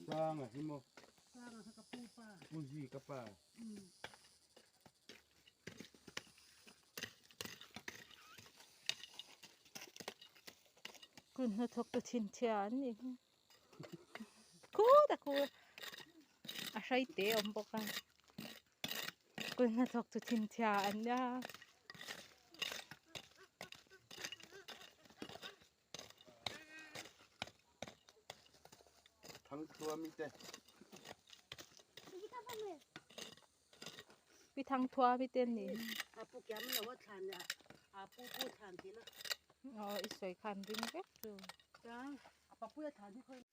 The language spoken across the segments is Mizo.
Sanga hi maw? Pu Zi ka pa. Kun hnathawk tu thinchhia an ni hi. Khut a khu a hrai te awm bawk a. Kun hnathawk tu thinchhia an nia. Thangthuami te. Pi Thangthuami te an ni. A pu kiam lo a thlan a a pu pu thlan tih la. Aw i sawi khan ring vek chu. Chuan a papuia thlan hi khawi.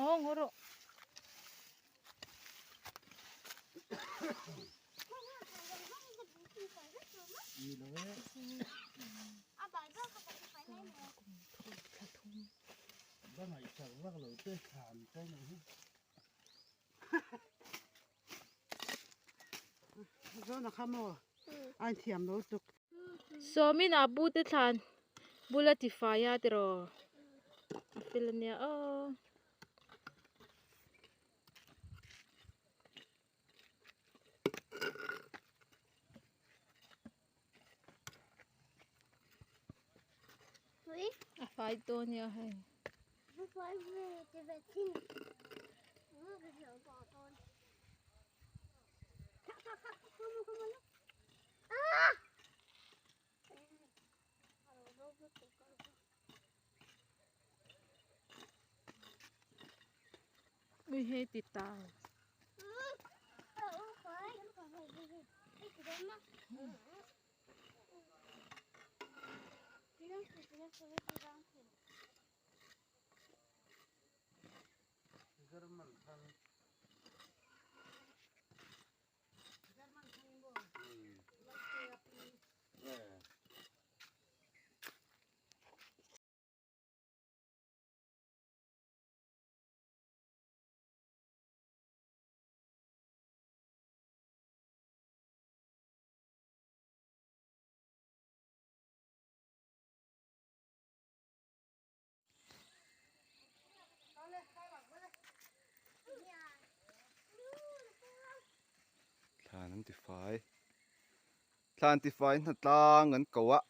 Aw ngaw rawh. Sawmin a bu te thlan bula tifai a tiraw a fel ania aw. A fai dawn nia hei. Ui hei ti ta. Thlan an ti fai thlan ti fai hna tlang an ko a.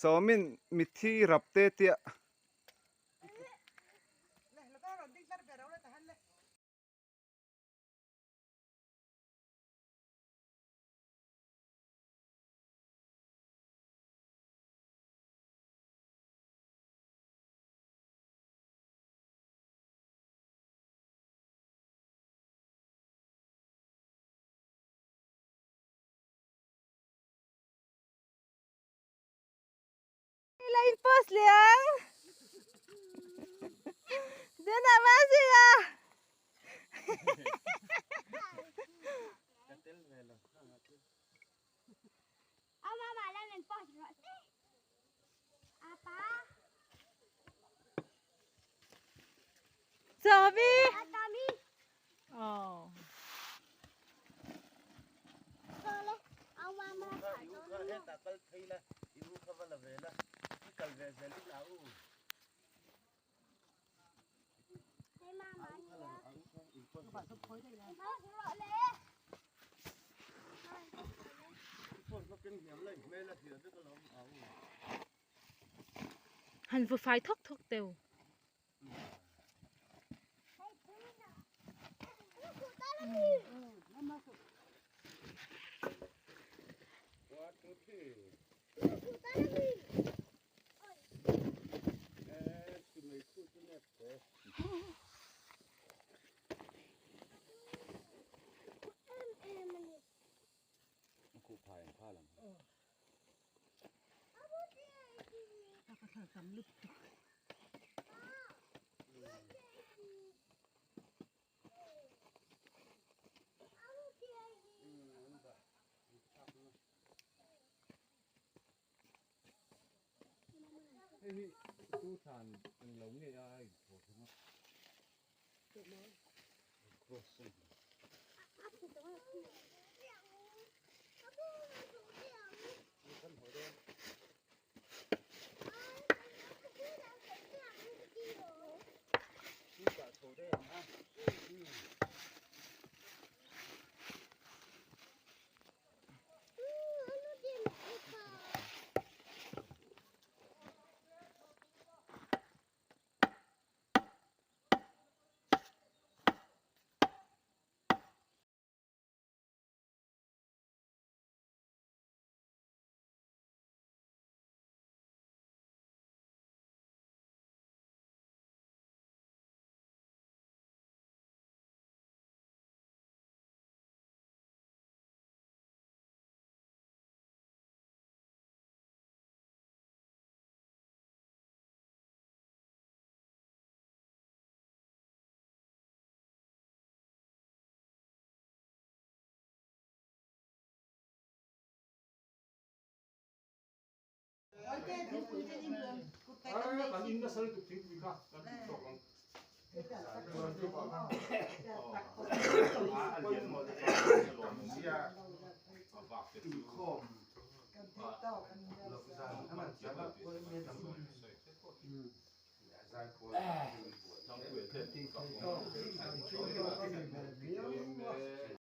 Sawmin mithi rap te tia. La in post leh ang. Dena Mazia. Sabi. Oh. Han vu fai thawk thawk teu. Hei hi tu thlan englo nge a a inchhawr thung a. Cross a ni.